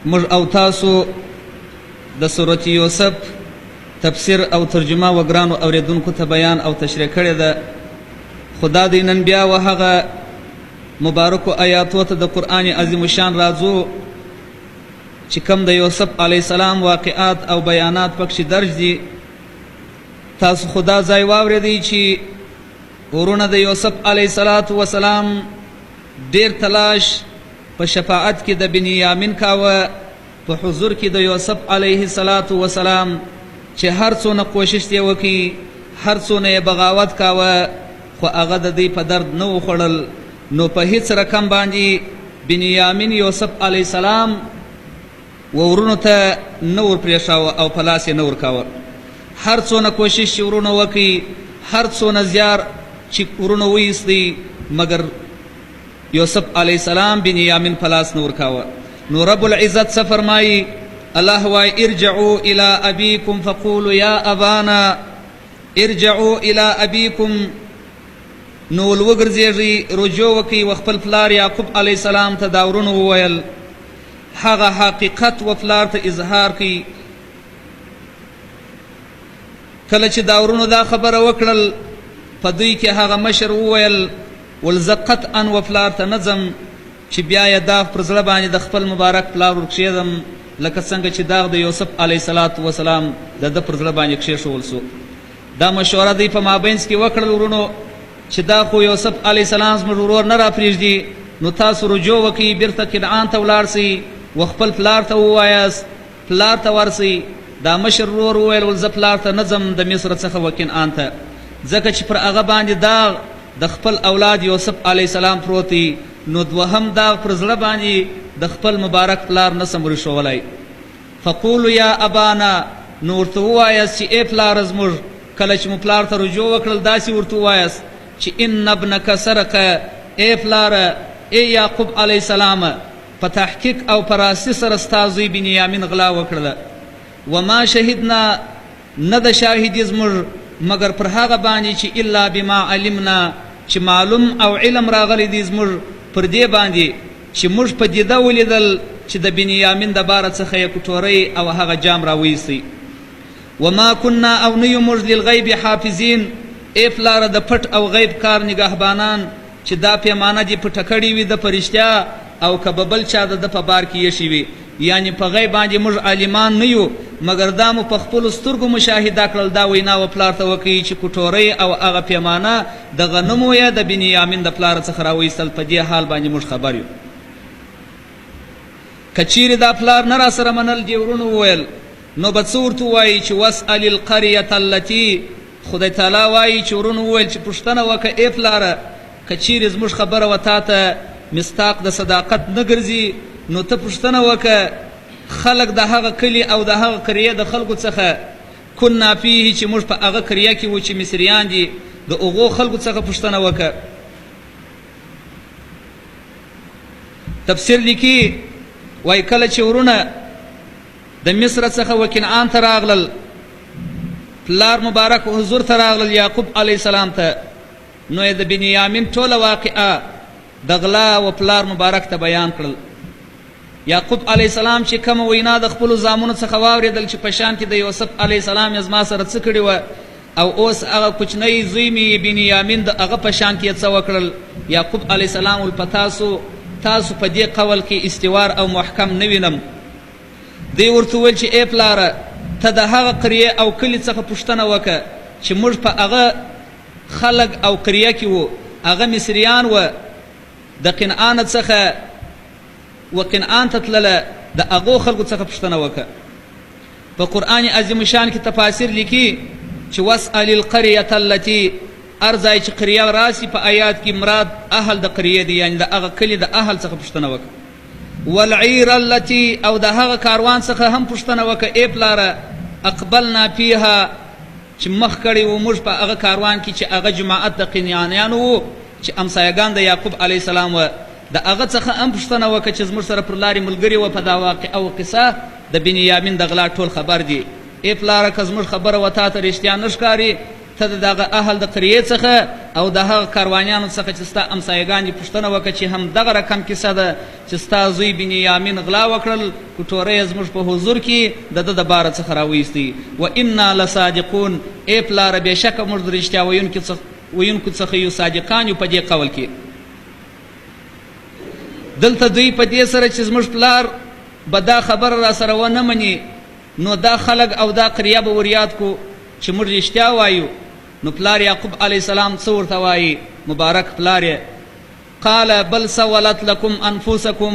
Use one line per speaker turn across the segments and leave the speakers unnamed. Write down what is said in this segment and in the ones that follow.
موږ او تاسو د سورة یوسف تفسیر او ترجمه و ګرانو اوریدونکو ته بیان او تشریح کړې ده. خو دا دی نن بیا و هغه مبارکو آیاتو ته د قرآن عظیم الشان راځو چې کوم د یوسف علیه السلام واقعات او بیانات پکښې درج دي. تاسو خو دا ځای واورېدی چې ورونه د یوسف علیه السلام ډیر تلاش په شفاعت کې د بنیامین کاوه په حضور کې د یوسف علیه السلام چې هر څونه کوشش یې وکړي، هر څونه یې بغاوت کاوه، خو هغه د دوی په درد نه وخوړل. نو په هیڅ رقم باندې بنیامین یوسف علیه السلام و ورونو ته نه ورپرېښاوه او په لاس یې نه ورکاوه. هر څونه کوشش چې ورونو وکړي، هر څونه زیار چې ورونو وایستی، مګر یوسف علیه السلام بنیامین په لاس نه ورکاوه. نو رب العزت څه فرمایي؟ الله وایي ارجعوا الی ابیکم فقولوا یا ابانا، ارجعوا الی ابیکم، نو ول وګرځېږئ، رجوع وکړئ و خپل پلار یعقوب علیه السلام ته. دا ورونو وویل هغه حقیقت و پلار ته اظهار کړئ. کله چې دا ورونو دا خبره وکړل، په دوی کې هغه مشر وویل ول زه قطعا و پلار ته نه ځم چې بیا یې داغ پر زړه باندې د خپل مبارک پلار ورکښېږدم، لکه څنګه چې داغ د یوسف علیه السلام د ده پر زړه باندې کښېښوول سو. دا مشوره دوی په مابینځ کې وکړل ورونو چې دا خو یوسف علیه السلام زموږ ورور نه راپرېږدي، نو تاسو رجوع وکړئ، بیرته کنعان ته ولاړ سئ، و خپل پلار ته ووایاست، پلار ته ورسئ. دا مشر ورور وویل ول زه پلار ته نه ځم د مصر څخه و کنعان ته، ځکه چې پر هغه باندې داغ د خپل اولاد یوسف علیه السلام پروت دی، نو دوهم داغ پر زړه باندې د خپل مبارک پلار نه سم ورښوولای. فقولوا یا ابانا، نو ورته ووایاست چې ای پلاره زموږ. کله چې مو پلار ته رجوع وکړل داسې ورته ووایاست چې ان ابنک سرق، ای پلاره، ای یعقوب علیه السلام، په تحقیق او په راستی سره ستا زوی بنیامین غلا وکړله. وما شهدنا، نه ده شاهدي زموږ مګر پر هغه باندې چې الا بما علمنا، چې معلوم او علم راغلی دی زموږ پر دې باندې چې موږ په دیده ولیدل چې د بنیامین د باره څخه یې کټوری او هغه جام راویستی. وما کنا، او نه یو موږ للغیب حافظین، ای پلاره د پټ او غیب کار نګهبانان، چې دا پیمانه دې پټه کړې وي ده په رښتیا او که به بل چا د ده په بار کې ایښې وي، یعنې په غیب باندې موږ عالمان نه یو، مګر دا مو په خپلو سترګو مشاهده کړل. دا وینا و پلار ته وکړئ چې کټوری او هغه پیمانه د غنمو یې د بنیامین د پلاره څخه راوایستل، په دې حال باندې موږ خبر یو. که چیرې دا پلار نه راسره منل، دې وروڼو وویل نو به څه ورته ووایي چې واسأل القریة التي، خدای تعالی وایي چې وروڼو وویل چې پوښتنه وکړه ای پلاره، که چیرې زموږ خبره و تا ته مصداق د صداقت نه ګرځي، نو ته پوښتنه وکړه خلک د هغه کلي او د هغه قریې د خلکو څخه، کنا فیه، چې موږ په هغه قریه کې وو چې مصریان دي، د هغو خلکو څخه پوښتنه وکړه. تفسیر لیکي وایي کله چې ورونه د مصر څخه و کنعان ته راغلل، پلار مبارک حضور ته راغلل یعقوب علیه السلام ته، نو یې د بنیامین ټوله واقعه د غلا و پلار مبارک ته بیان کړل. یعقوب علیه السلام چې کومه وینا د خپلو زامنو څخه واورېدل چې په شان کې د یوسف علیه السلام یې زما سره څه کړي وه او اوس هغه کوچنی زوی مې یې بنیامین د هغه په شان کې یې څه وکړل، یعقوب علیه السلام ول په تاسو تاسو په دې قول کې استوار او محکم نه وینم. دوی ورته وویل چې ای پلاره، ته د هغه قریې او کلي څخه پوښتنه وکړه چې موږ په هغه خلک او قریه کې وو، هغه مصریان وه، د قنعانه څخه و قنعان ته تلله، د هغو خلکو څخه پوښتنه وکړه. په قرآن عظیم شان کې تفاسیر لیکي چې واسأل القریة التي، هر ځای چې قریه راسي په آیات کې مراد اهل د قریې دی، یعنې د هغه کلي د اهل څخه پوښتنه وکړه. والعیر التي، او د هغه کاروان څخه هم پوښتنه وکړه ای پلاره، اقبلنا فیها، چې مخ کړی وو موږ په هغه کاروان کې چې هغه جماعت د قنعانیانو وو چې همسایګان د یعقوب علیه السلام وه، د هغه څخه هم پوښتنه وکړه چې زموږ سره پر لارې ملګري وه، په دا واقعه او قصه د بنیامین د غلا ټول خبر دي. ای پلاره، که زموږ خبره و تا ته رښتیا نه ښکاري، ته د دغه اهل د قریې څخه او د هغه کاروانیانو څخه چې ستا همسایګان دي پوښتنه وکړه چې هم دغه رقم کیسه ده چې ستا زوی بنیامین غلا وکړل، کټوری یې زموږ په حضور کې د ده د باره څخه راوایستی. و انا لصادقون، ای پلاره بېشکه موږ د رښتیا ویونکو څخه یو، صادقان یو په دې قول کې. دلته دوی په دې سره چې زموږ پلار به دا خبره راسره ونه مني نو دا خلک او دا قریه به وریاد کو چې موږ رښتیا وایو. نو پلار یعقوب علیه السلام څه ورته وایي؟ مبارک پلار یې قال بل سولت لکم انفسکم،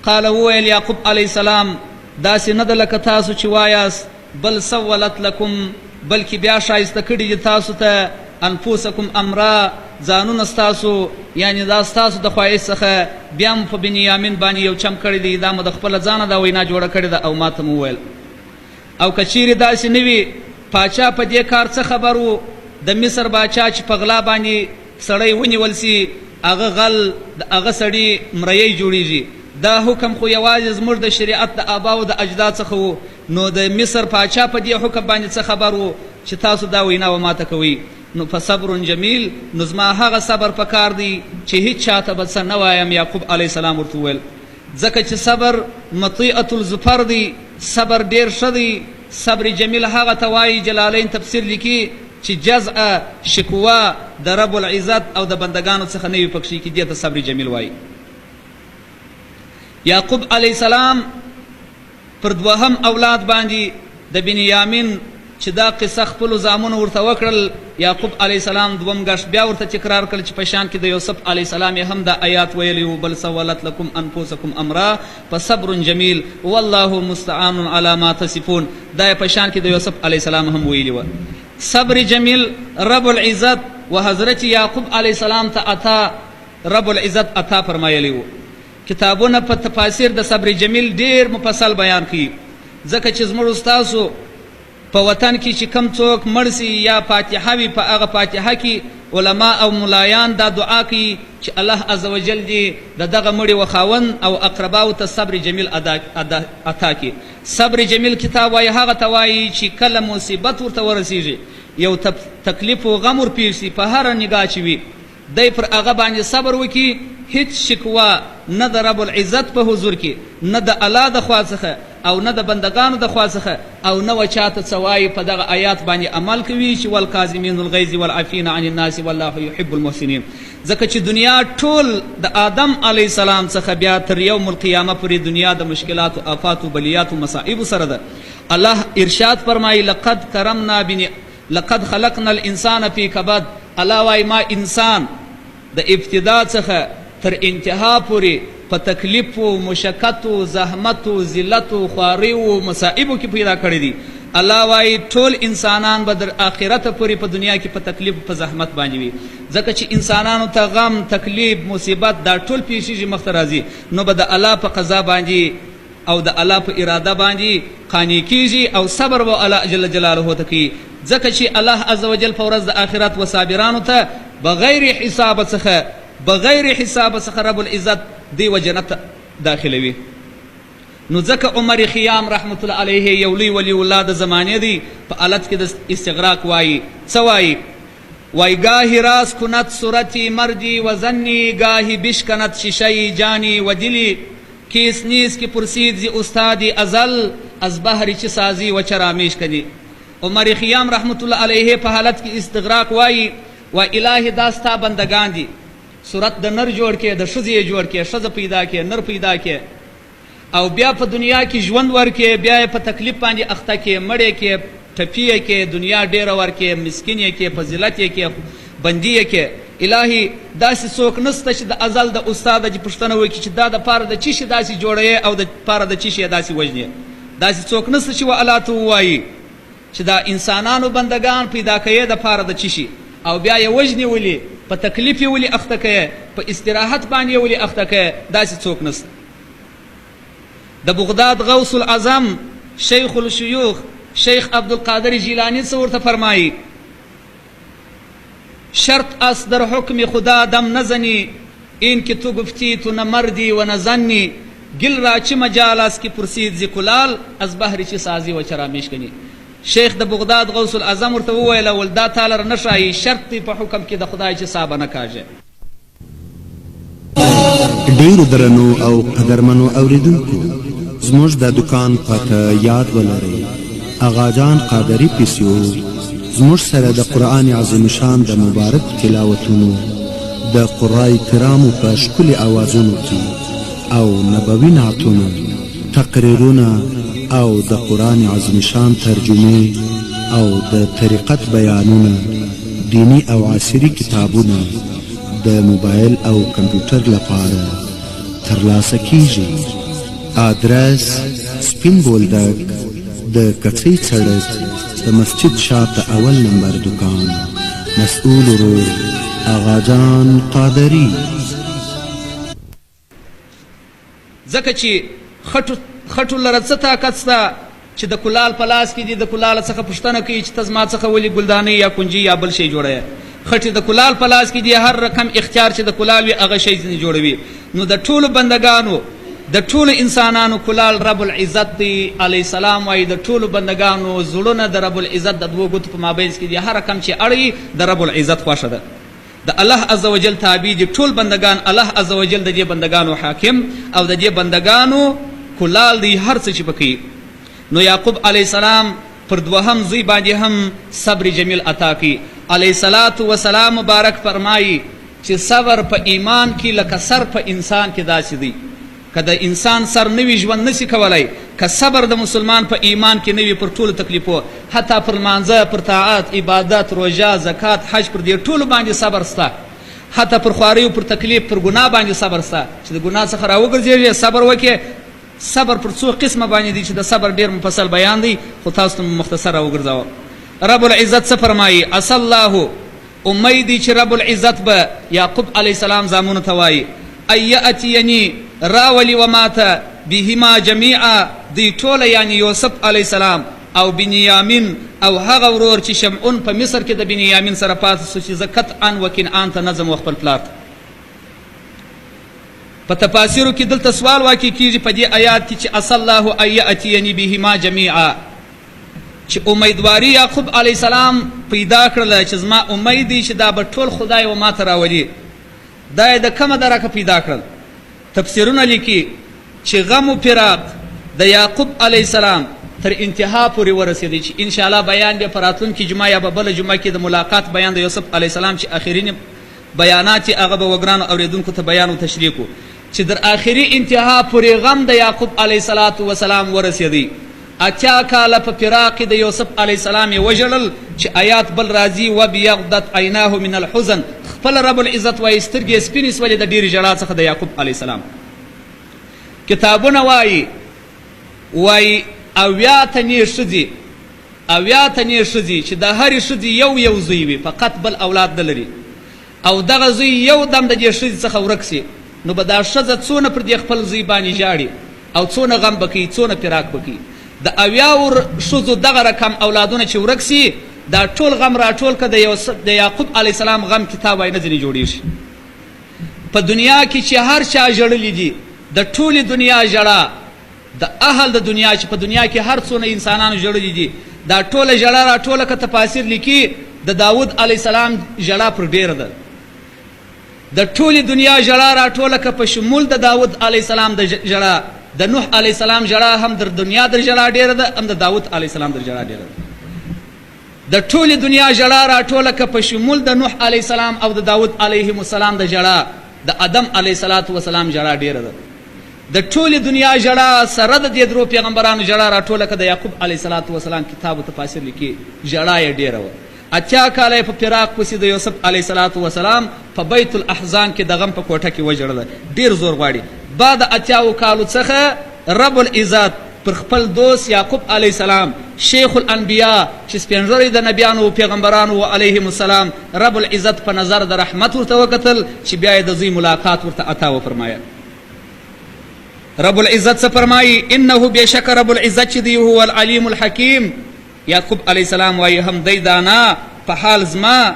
قال وویل یعقوب علیه السلام داسې نه ده لکه تاسو چې وایاست، بل سولت لکم بلکې بیا ښایسته کړي دي تاسو ته انفسکم امرا ځانونه ستاسو، یعنې دا ستاسو د خواهش څخه بیا مو په بنیامین باندې یو چم کړی دی، دا مو د خپله ځانه دا وینا جوړه کړې ده او ماته مو وویل. او که چیرې داسې نه وي پاچا په دې کار څه خبر و؟ د مصر باچا چې په غلا باندې سړی ونیول سي هغه غل د هغه سړي مریی جوړیږي، دا حکم خو یوازې زموږ د شریعت د آباو د اجداد څخه و، نو د مصر پاچا په دې حکم باندې څه خبر و چې تاسو دا وینا و ماته کوئ؟ نو فصبر جمیل، نو زما هغه صبر په کار دی چې هیڅ چاته به څه نه وایم. یعقوب علیه السلام ورته وویل ځکه چې صبر مطیعة الظفر دی، صبر ډیر ښه دی. صبر جمیل هغه ته وایي، جلالین تفسیر لیکي چې جزع شکوه د رب العزت او د بندګانو څخه نه وي پکښې کې، دې ته صبر جمیل وایي. یعقوب علیه السلام پر دوهم اولاد باندې د بنیامین چې دا قصه خپلو زامنو ورته وکړل، یعقوب علیه السلام دوم ګشت بیا ورته تکرار کړل چې په شان کې د یوسف علیه السلام یې هم دا آیات ویلی وو، بل سولت لکم انفسکم امرا فصبر جمیل والله مستعان علی ما تصفون، دا یې په شان کې د یوسف علیه السلام هم ویلی وه. صبر جمیل رب العزت و حضرت یعقوب علیه السلام ته عطا رب العزت عطا فرمایلی وو. کتابونه په تفاسیر د صبر جمیل ډیر مفصل بیان کوي، ځکه چې زموږ ستاسو په وطن کې چې کوم څوک مړ سي یا فاتحه وي، په هغه فاتحه کې علما او ملایان دا دعا کوي چې الله عزوجل دې د دغه مړي و خاوند او اقرباو ته صبر جمیل عطا کړي. صبر جمیل کتاب وایي هغه ته وایي چې کله مصیبت ورته ورسیږي، یو تکلیف و غم ورپېښ سي، په هره نګاه چې وي دی پر هغه باندې صبر وکړي، هیڅ شکوه نه د رب العزت په حضور کې، نه د الله د خوا څخه او نه د بندګانو د خوا څخه او نه و چاته څه وایي، په دغه آیات باندې عمل کوي چې والکاظمین الغیظ والعافین عن الناس والله یحب المحسنین. ځکه چې دنیا ټول د آدم علیه السلام څخه بیا تر یوم القیامه پورې دنیا د مشکلاتو، آفاتو، بلیاتو، مصائبو سره ده. الله ارشاد فرمایي لقد کرمنا بني لقد خلقنا الانسان فی کبد، الله وایي ما انسان د ابتدا څخه تر انتها پورې په تکلیف و مشقت و زحمت و ذلت و خواریو و مصائبو کې پیدا کړی دی. الله وایي ټول انسانان به در آخرته پورې په دنیا کې په تکلیف په زحمت باندې وي، ځکه چې انسانانو ته غم، تکلیف، مصیبت دا ټول پیښیږي، مخته راځي، نو به د الله په قضا باندې او د الله په اراده باندې قانع کیږي او صبر به الله جل جلاله ته کوي، ځکه چې الله عزوجل په ورځ د آخرت و صابرانو ته بغیر حساب څخه بغیر حساب څخه رب العزت دوی و جنت ته داخلوي. نو ځکه عمر خیام رحمت الله علیه یو لوی ولی الله د زمانې دی، په حالت کې د استغراق وایي، څه وایي؟ وایي ګاهی راز کند صورتی مردی و زنی، ګاهی بشکند شیشه جانی و دلی، کیس نیس که پرسید ز استاد ازل، از بهر چه سازی و چرا میشکنی. عمر خیام رحمت الله علیه په حالت کې استغراق وایي، وایي الهي دا ستا بندګان دي، صورت د نر جوړ کې، د ښځې یې جوړ کې، ښځه پیدا کې، نر پیدا کې، او بیا په دنیا کې ژوند ورکې، بیا یې په تکلیف باندې اخته کې، مړ یې کې، ټپي یې کې، دنیا ډېره ورکې، مسکین یې کې، په ذلت یې کې، بندي یې کې. الهي داسې څوک نشته چې د ازل د استاده دې پوښتنه وکړي چې دا د پاره د چی شي داسې جوړوې او د پاره د چی شي یې داسې وژنې. داسې څوک نشته چې و الله ته ووایي چې دا انسانانو بندګان پیدا کوې د پاره د چی شي او بیا یې وژنې ولې، په تکلیف یې ولې اخته کوې، په استراحت باندې یې ولې اخته کوې، داسې څوک نشته. د بغداد غوث الاعظم شیخ الشیوخ شیخ عبدالقادر جیلانی څه ورته فرمایي؟ شرط است در حکم خدا دم نزنی، این که تو گفتی تو نه مردی و نه زنی، گل را چه مجال است که پرسید ز کلال، از بهر چه سازی و چرا میشکنی. شیخ د بغداد غوث الاعظم ورته وویل، ول دا تا لره نه ښايي، شرط دی په حکم کې د خدای چې ساه به نه کاږې.
ډېرو درنو او قدرمنو اورېدونکو زموږ د دوکان پته یاد ولرئ، اغاجان قادري پي سي او زموږ سره د قرآن عظیم شان د مبارک تلاوتونو د قرای کرامو په ښکلي اوازونو کې او نبوي نعتونه، تقریرونه او د قرآن عظیم شان ترجمې او د طریقت بیانونه، دیني او عصري کتابونه د موبایل او کمپیوټر لپاره ترلاسه کیږي. آدرس، سپین بولدک، د کڅۍ څړک، د مسجد شاته اول نمبر دوکان، مسؤل ورور اغا جان قادري.
ځکه چې خټو خټو لره څه طاقت سته چې د کلال په لاس کې دي، د کلاله څخه پوښتنه کوي چې ته زما څخه ولې ګلدانۍ یا کنجي یا بل شی جوړوې؟ خټې د کلال په لاس کې دي، هر رقم اختیار چې د کلال وي هغه شی ځینې جوړوي. نو د ټولو بندګانو د ټولو انسانانو کلال رب العزت دی. علیه السلام وایي د ټولو بندګانو زړونه د رب العزت د دوو ګوتو په مابینځ کې دي، هر رقم چې اړوي د رب العزت خوښه ده. د الله عزوجل تابع دي ټول بندګان، الله عزوجل د دې بندګانو حاکم او د دې بندګانو کلال دی، هر څه چې په کوي. نو یعقوب علیه السلام پر دوهم زوی باندې هم صبر جمیل عطا کړي. علیه الصلاة والسلام مبارک فرمایي چې صبر په ایمان کې لکه سر په انسان کې داسې دی، که د انسان سر نه وي ژوند نه سي کولای، که صبر د مسلمان په ایمان کې نه وي پر ټولو تکلیفو، حتی پر لمانځه، پر طاعت، عبادت، روژه، زکات، حج، پر دې ټولو باندې صبر سته، حتی پر خواریو، پر تکلیف، پر ګناه باندې صبر سته، چې د ګناه څخه راوګرځېږې صبر وکړې. صبر پر څو قسمه باندې دی چې د صبر ډېر مفصل بیان دی، خو تاسو ته مو مختصر راوګرځاوه. رب العزت څه فرمایي؟ عسی الله، امید دی چې رب العزت به یعقوب علیه السلام زامنو ته وایي، ان یأتیني، راولي و ماته، بهما جمیعا، دوی ټوله یعنې یوسف علیه السلام او بنیامین او هغه ورور چې شمعون په مصر کې د بنیامین سره پاتې شو چې زه قطعا و کنعان ته نه ځم و خپل پلار ته. په تفاسیرو کې دلته سوال واقع کیږي په دې آیات کې چې عسی الله ان یأتیني بهما جمیعا، چې امیدواري یعقوب علیه السلام پیدا کړله چې زما امید دی چې دا به ټول خدای و ماته راولي، دا یې د کومه درکه پیدا کړل؟ تفسیرونه لیکي چې غم و فراق د یعقوب علیه السلام تر انتها پورې ورسېدی، چې ان شاء الله بیان به په راتلونکې جمعه یا په بله جمعه کې د ملاقات بیان د یوسف علیه السلام چې اخرینې بیانات یې هغه به وګرانو اورېدونکو ته بیان و تشریح کړو. چې در آخري انتها پورې غم د یعقوب علیه الصلوة والسلام ورسېدی، 80 کاله په فراق کې د یوسف علیه السلام یې وژړل، چې آیات بل راځي، وابیضت عیناه من الحزن، خپله رب العزت وایي سترګې یې سپینې سولې د ډېرې ژړا څخه د یعقوب علیه السلام. کتابونه وایي، وایي 70 تنې ښځې، 70 تنې ښځې چې د هرې ښځې یو یو زوی وي فقط، بل اولاد نه لري، او دغه زوی یو دم د دې ښځې څخه ورک شي، نو به دا ښځه څونه پر دې خپل زوی باندې ژاړي او څونه غم به کوي، څونه فراق به کوي. د اویاوو ښځو دغه رقم اولادونه چې ورک شي، دا ټول غم راټول که د یعقوب علیه السلام غم کتاب وایي نه ځینې جوړېږي. په دنیا کې چې هر چا ژړلي دي، د ټولې دنیا ژړا، د اهل د دنیا چې په دنیا کې هر څونه انسانانو ژړلي دي، دا ټوله ژړا راټوله که تفاسیر لیکي، د داود علیه السلام ژړا پر ډېره ده. د ټولې دنیا ژړا راټوله که په شمول د داود علیه السلام د ژړا، د نوح علیه السلام ژړا هم در دنیا در ژړا ډېره ده، هم د داود علیه السلام در ژړا ډېره ده. د ټولې دنیا ژړا راټوله که په شمول د نوح علیه السلام او د داود علیهم السلام د ژړا، د ادم علیه السلام ژړا ډېره ده. د ټولې دنیا ژړا سره د دې درو پیغمبرانو ژړا راټوله که د یعقوب علیه السلام کتاب و تفاسیر لیکي ژړا یې ډېره وه. 80 کاله یې په فراق پسې د یوسف علیه السلام په بیت الاحزان کې د غم په کوټه کې وژړله. ډېر زور غواړي. بعد 80 کالو څخه رب العزت پر خپل دوست یعقوب علیه السلام شیخ الانبیاء چې سپینږری د نبیانو و پیغمبرانو و علیهم السلام، رب العزت په نظر د رحمت ورته وکتل چې بیا یې د زوی ملاقات ورته عطا وفرمایه. رب العزت څه فرمایي؟ انه بېشکه رب العزت چې دی هو العلیم الحکیم. یعقوب علیه السلام وایي هم دی دانا په حال زما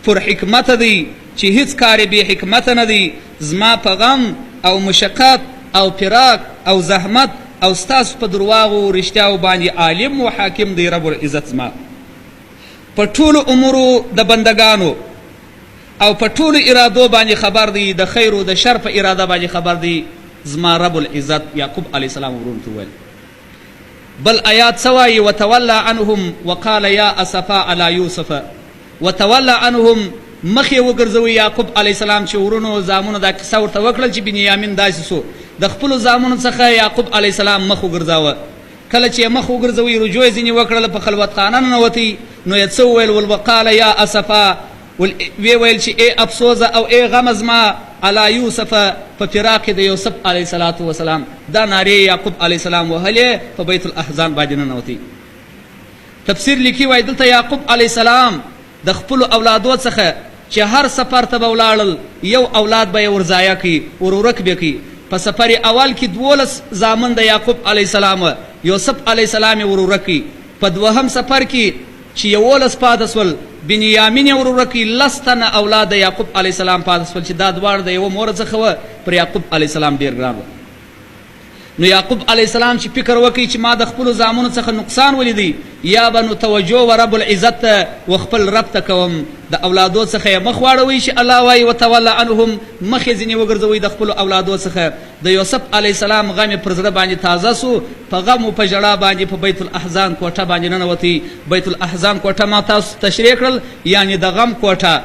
پر حکمته دی چې هیڅ کار یې بې حکمته نه دی. زما په غم او مشقت او فراق او زحمت او ستاسو په درواغو او رښتیاو باندې عالم و حاکم دی رب العزت زما. په ټولو امورو د بندګانو او په ټولو ارادو باندې خبر دی، د خیر او د شر په اراده باندې خبر دی زما رب العزت. یعقوب علیه السلام وروڼو ته وویل. بل آیات څه وایي؟ وتولی عنهم وقال یا اسفا علی یوسف. وتولی عنهم، مخ یې وګرځوی یعقوب علیه السلام چې وروڼو زامنو دا کیسه ورته وکړل چې بنیامین داسې سو، د خپلو زامنو څخه یعقوب علیه السلام مخ وګرځاوه. کله چې یې مخ وګرځوی، رجوع یې ځینې وکړله، په خلوتخانه ننوتی، نو یې څه وویل؟ ول وقال یا اسفا، ول ویې ویل چې ای افسوزه او ای غمه زما، علی یوسف، په فراق د یوسف علیه الصلوة والسلام. دا نارې یعقوب علیه السلام وهلې، په بیت الاحزان باندې ننوتی. تفسیر لیکي وایي دلته یعقوب علیه السلام د خپلو اولادو څخه چې هر سفر ته به ولاړل یو اولاد به یې ور ضایع کړي، ور ورک به کړي. په سفر اول کې 12 زامن د یعقوب علیه السلام وه، یوسف علیه السلام یې ور ورک کړي. په دوهم سفر کې چې 11 پاتې شول، بنیامین یې ور ورک کړي. 10 تنه اولاد د یعقوب علیه السلام پاتې شول چې دا دواړه د یوه مور څخه وه، پر یعقوب علیه السلام ډېر ګران وه. نو یعقوب علیه السلام چې فکر وکړي چې ما د خپلو زامنو څخه نقصان ولیدی، یا به نو توجه و رب العزت ته و خپل رب ته کوم. د اولادو څخه یې مخ واړوئ چې الله وایي وتولی عنهم، مخ یې ځینې وګرځوئ د خپلو اولادو څخه. د یوسف علیه السلام غم یې پر زړه باندې تازه سو، په غم و په ژړا باندې په بیت الاحزان کوټه باندې ننوتی. بیت الاحزان کوټه ما تاسو ته تشریح کړل، یعنې د غم کوټه،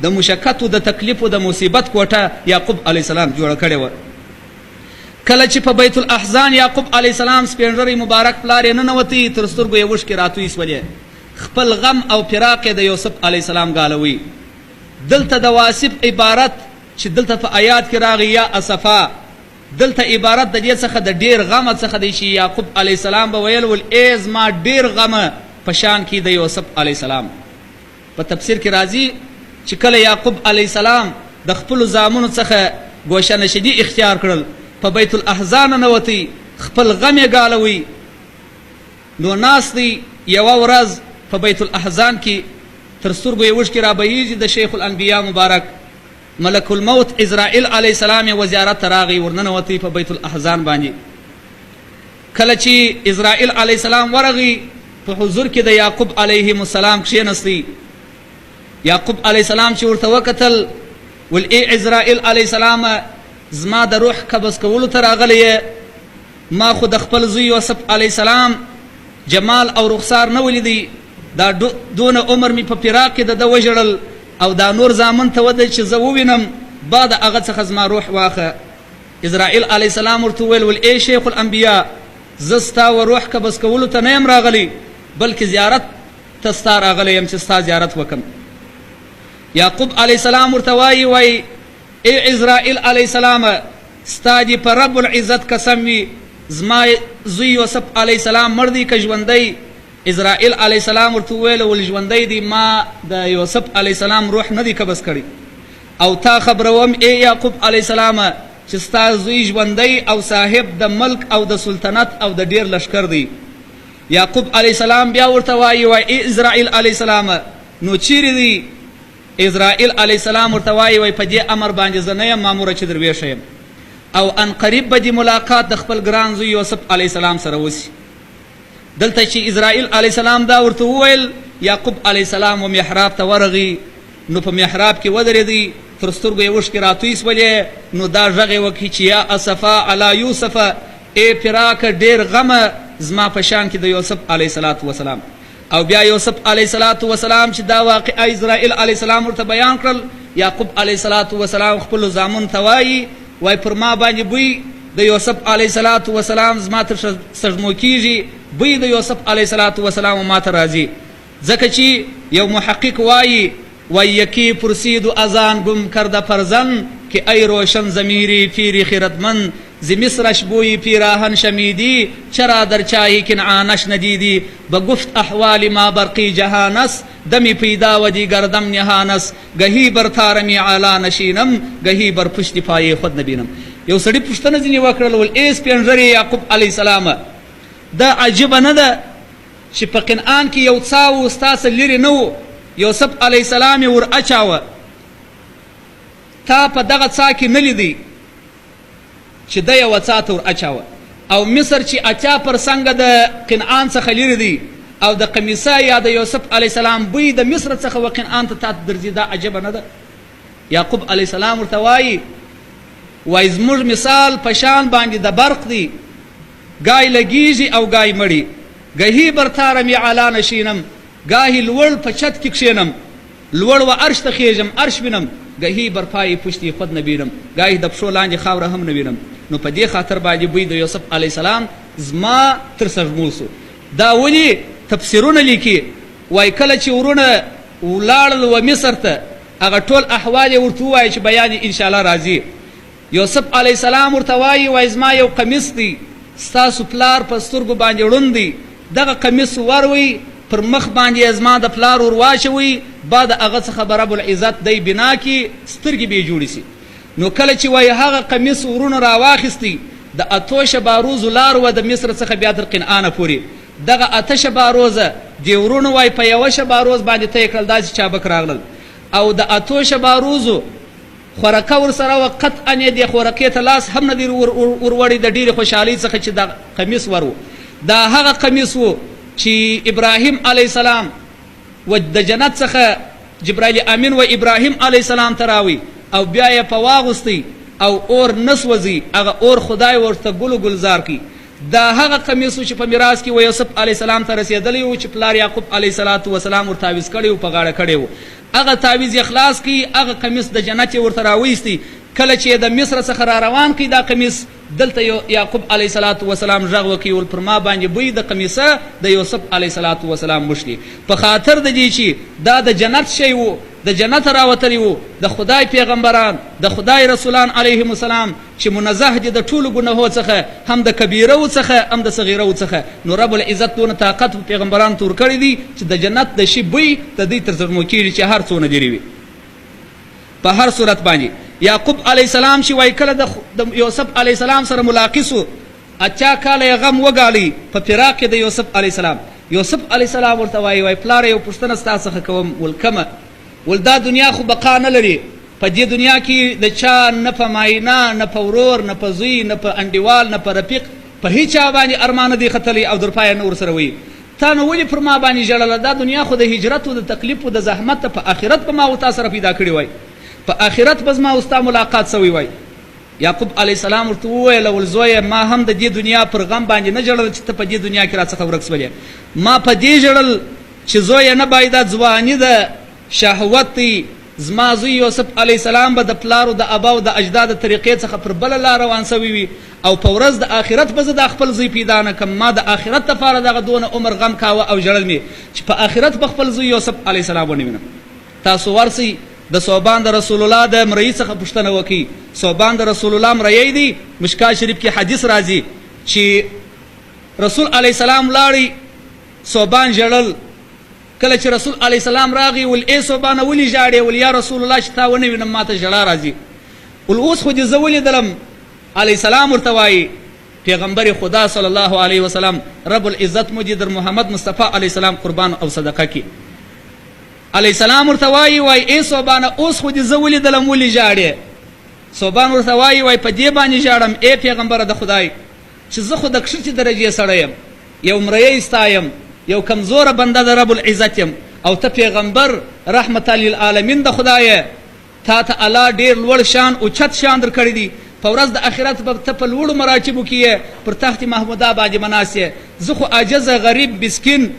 د مشقتو، د تکلیفو، د مصیبت کوټه یعقوب علیه السلام جوړه کړې وه. کله چې په بیت الاحزان یعقوب علیه السلام سپېنږری مبارک پلار یې ننوتی، تر سترګو یې اوښکې راتوی سولې، خپل غم او فراق یې د یوسف علیه السلام ګالوی. دلته د واصف عبارت چې دلته په آیات کې راغی یا اسفا، دلته عبارت د دې څخه د ډېر غمه څخه دی چې یعقوب علیه السلام به ویل ول ای زما ډېر غمه په شان کې د یوسف علیه السلام. په تفسیر کې راځي چې کله یعقوب علیه السلام د خپلو زامنو څخه ګوشه نشیني اختیار کړل، په بیت الاحزان ننوتی، خپل غم یې ګالوی، نو ناست دی یوه ورځ په بیت الاحزان کې، تر سترګو یې اوښکې رابهیږي، د شیخ الانبیا مبارک ملک الموت عزرائیل علیه السلام یې وزیارت ته راغی، ورننوتی په بیت الاحزان باندې. کله چې عزرائیل علیه السلام ورغی، په حضور کې د یعقوب علیهم السلام کښېنستی. یعقوب علیه السلام چې ورته وکتل ول ای عزرائیل علیه السلام، زما د روح قبض کولو ته راغلی یې، ما خو د خپل زوی یوسف علیه السلام جمال او رخسار نه ولیدی، دا دونه عمر مې په فراق کې د ده وژړل او دا نور زامن ته وده چې زه ووینم، بعد هغه څخه زما روح واخه. عزرائیل علیه السلام ورته وویل ول ای شیخ الانبیا، زه ستا و روح قبض کولو ته نه یم راغلی، بلکې زیارت ته ستا راغلی یم چې ستا زیارت وکم. یعقوب علیه السلام ورته وایي وایي ای عزرائیل علیه السلام، ستا دې په رب العزت قسم وي، زما زوی یوسف علیه السلام مړ دی که ژوندی؟ عزرائیل علیه السلام ورته وویل ول ژوندی دی، ما د یوسف علیه السلام روح نه دی قبض کړی، او تا خبروم ای یعقوب علیه السلام چې ستا زوی ژوندی او صاحب د ملک او د سلطنت او د ډیر لښکر دی. یعقوب علیه السلام بیا ورته وایي وایي ای عزرائیل علیه السلام، نو چیرې دی؟ عزرائیل علیه السلام ورته وایي وایي په دې امر باندې زه نه یم ماموره چې در ویښه یم، او عنقریب به دې ملاقات د خپل ګران زوی یوسف علیه السلام سره وسي. دلته چې عزرائیل علیه السلام دا ورته وویل، یعقوب علیه السلام و محراب ته ورغی، نو په محراب کې ودرېدی، تر سترګو یې اوښکې راتوی سولې، نو دا غږ یې وکړي چې یا اسفا علی یوسف، ای فراقه ډېر غمه زما په شان کې د یوسف علیه الصلاة والسلام. او بیا یوسف علیه الصلاة والسلام چې دا واقعه عزرائیل علیه السلام ورته بیان کړل، یعقوب علیه الصلاة والسلام خپلو زامنو ته وایي وایي پر ما باندې بوی د یوسف علیه الصلاة والسلام زما تر سږمو کیږي، بوی د یوسف علیه الصلاة والسلام ما ته راځي. ځکه چې یو محقق وایي وایي یکی پرسید اذان ګم کرده فرزند که ای روشن ضمیری پیری خردمند ز مصرش بوی پیراهن شمیدی چرا در چاهی کنعانش ندیدی به گفت احوال ما برقی جهانس دمی پیدا و دیگر دم نهانس ګهی بر طارمی اعلی نشینم ګهی بر پشت پای خود نبینم. یو سړي پوښتنه ځینې وکړل ول ای سپین ږیرې یعقوب علیه السلام، دا عجیبه نه ده چې په کنعان کې یو څاه و، ستا څه لیرې نه و، یوسف علیه السلام یې ور اچاوه، تا په دغه څاه کې نه لیدی چې دی یوه څاه ته ور اچاوه، او مصر چې 80 پرسنګه د قنعان څخه لرې دی او د قمیصه یا د یوسف علیه السلام بوی د مصر څخه و قنعان ته تاته درځي، دا عجبه نه ده؟ یعقوب علیه السلام ورته وایي، وایي زموږ مثال په شان باندې د برق دی، ګای لګیږي او ګای مړي، ګهي برتاره مې اعلی نشینم، ګاهي لوړ په چت کې کښېنم، لوړ و عرش ته خېژم، عرش وینم، ګهي برپای پشتې خود نه وینم، ګاهي د پښو لاندې خاوره هم نه وینم. نو په دې خاطر باندې بوی د یوسف علیه السلام زما تر سږمو سو. دا ولې تفسیرونه لیکي، وایي کله چې ورونه ولاړل و مصر ته، هغه ټول احوال یې ورته ووایه چې بیان یې انشاءالله راځي. یوسف علیه السلام ورته وایي، وایي زما یو قمیص دی، ستاسو پلار په سترګو باندې ړوند دی، دغه قمیص وروئ، پر مخ باندې یې زما د پلار ور واچوئ، بعد هغه څخه به رب العزت دی بنا کړي، سترګې به یې جوړې سي. نو کله چې وایي هغه قمیص ورونو راواخیستی، د 8 شباروزو لار وه د مصر څخه بیا تر قنعانه پورې، دغه 8 شباروزه دې ورونو وایي په یوه شباروز باندې طی کړل، داسې چابک راغلل او د 8 شباروزو خورکه ورسره وه، قطعا یې دې خورکې ته لاس هم نه دی وروړی د ډېرې خوشحالۍ څخه چې دا قمیص ور و. دا هغه قمیص و چې ابراهیم علیه السلام و د جنت څخه جبرائیل امین و ابراهیم علیه السلام ته راوی او بیا یې په واغوستی او اور نه سوځي، هغه اور خدای ورته ګل ګلزار کړي. دا هغه قمیص و چې په میراث کې و یوسف علیه السلام ته رسېدلی و چې پلار یعقوب علیه السلام وسلام ور تعویذ کړی و، په غاړه کړی و. هغه تعویذ یې خلاص کړي، هغه قمیص د جنت یې ورته راویستی. کله چې یې د مصر څخه را روان کړي دا قمیص، دلته یعقوب علیه الصلاة والسلام غږ وکړي، ول پر ما باندې بوی د قمیصه د یوسف علیه الصلاة والسلام مښلي، په خاطر د دې چې دا د جنت شی و، د جنت راوتلی و، د خدای پیغمبران، د خدای رسولان علیهم السلام چې منزه دي د ټولو ګناهو څخه، هم د کبیرو څخه هم د صغیرو څخه. نو رب العزت دونه طاقت په پیغمبرانو ته ورکړی دی چې د جنت د شي بوی د دوی تر زړمو کېږي چې هر څونه لرې وي. په هر صورت باندې یعقوب علیه السلام چې وایي کله د یوسف علیه السلام سره ملاقي سو، 80 کاله یې غم وګالی په فراق کې د یوسف علیه السلام. یوسف علیه السلام ورته وایي، وایي پلاره یو پوښتنه ستا څخه کوم. ول کومه؟ ول دا دنیا خو بقا نه لري، په دې دنیا کې د چا نه په ماینه، نه په ورور، نه په زوی، نه په انډیوال، نه په رفیق، په هیچا باندې ارمان نه دی ختلی او در پایه نه ورسره وایي. تا نو ولې پر ما باندې ژړله؟ دا دنیا خو د هجرت و د تکلیف و د زحمت ته په آخرت به ما و تا سره پیدا کړي وای، په آخرت به زما او ستا ملاقات سوی وای. یعقوب علیه السلام ورته وویل، ول زویه ما هم د دې دنیا پر غم باندې نه ژړل چې ته په دې دنیا کې راڅخه ورک سولې، ما په دې ژړل چې زویه نه باید دا ځواني ده، شهوت دی، زما زوی یوسف علیه السلام به د پلارو د اباو د اجداد طریقې څخه پر بله لار روان سوی وي او په ورځ د آخرت به زه دا خپل زوی پیدا نه کړم. ما د آخرت لپاره دغه دونه عمر غم کاوه او ژړل مې چې په آخرت به خپل زوی یوسف علیه السلام ونه وینم. تاسو ورسئ د صوبان د رسول الله د مرئی څخه پوښتنه وکړئ. صوبان د رسول الله مرئی دی. مشکا شریف کې حدیث راځي چې رسول علیه السلام لاړی، صوبان ژړل. کله چې رسول علیه السلام راغی، ول ای صوبانه ولې ژاړې؟ ول یا رسول الله چې تا ونه وینم ما ته ژړا راځي. ول اوس خو دې زه ولیدلم. علیه السلام ورته وایي، پیغمبر خدا صلی الله علیه وسلم رب العزت مو دې در محمد مصطفی علیه السلام قربان او صدقه کړي. علیه السلام ورته وایي، وایي ای صوبانه اوس خو دې زه ولیدلم ولې ژاړې؟ صوبان ورته وایي، وایي په دې باندې ژاړم ای پیغمبره د خدای چې زه خو د کښتې درجې سړی یم، یو مریی ستا یم، یو کمزوره بنده د رب العزت یم، او ته پیغمبر رحمت للعالمین د خدای، تا ته الله ډېر لوړ شان اوچت شان درکړی دی، په ورځ د آخرت به ته په لوړو مراتبو کې یې، پر تخت محموده باندې به ناست یې، زه خو عاجزه غریب مسکین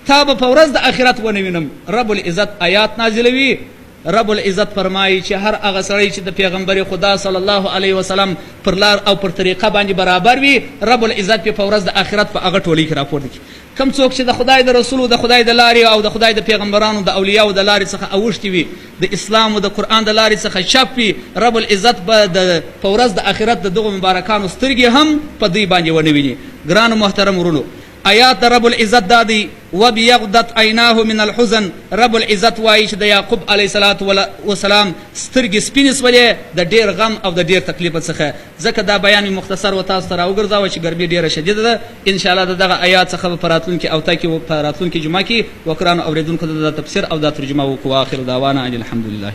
تا به په ورځ د آخرت ونه وینم. رب العزت آیات نازلوي. رب العزت فرمایي چې هر هغه سړی چې د پیغمبر خدا صلی الله علیه وسلم پر لار او پر طریقه باندې برابر وي، رب العزت په ورځ د آخرت په هغه ټولۍ کې راپورته کړي. کوم څوک چې د خدای د رسول، د خدای د لارې او د خدای د پیغمبرانو د اولیاو د لارې څخه اوښتي وي، د اسلام او د قرآن د لارې څخه چپ وي، رب العزت به د په ورځ د آخرت د دغو مبارکانو سترګې هم په دوی باندې ونه ویني. ګرانو محترم ورونو، آیات د رب العزت دا دی، وبیغضت عیناه من الحزن. رب العزت وایي چې د یعقوب علیه الصلاة والسلام سترګې سپینې سولې د ډېر غم او د ډېر تکلیف څخه. ځکه دا بیان مې مختصر و تاسو ته راوګرځاوه چې ګرمي ډېره شدیده ده. انشاءالله د دغه آیات څخه به په راتلونکي اوته کې په راتلونکي جمعه کې وکرانو اورېدونکو ته دا تفسیر او دا ترجمه وکړو. واخر دعوانا ان الحمد لله.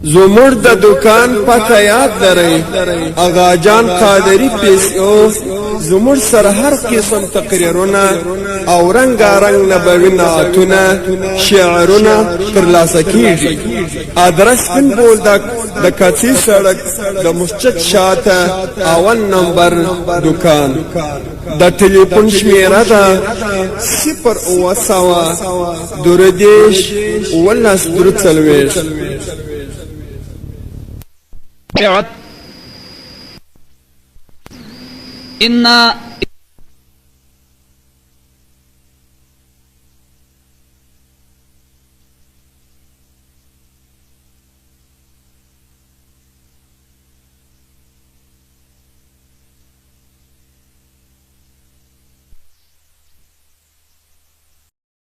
زموږ د دوکان پته یاد لرئ، اغا جان قادري پي سي او. زموږ سره هر قسم تقریرونه او رنګارنګ نبوي نعتونه، شعرونه ترلاسه کیږي. ادرس سپین بولدک، د کڅي سړک، د مسجد شاته، اول نمبر دوکان. د ټلیفون شمیره ده 0700 33 17 43.
ان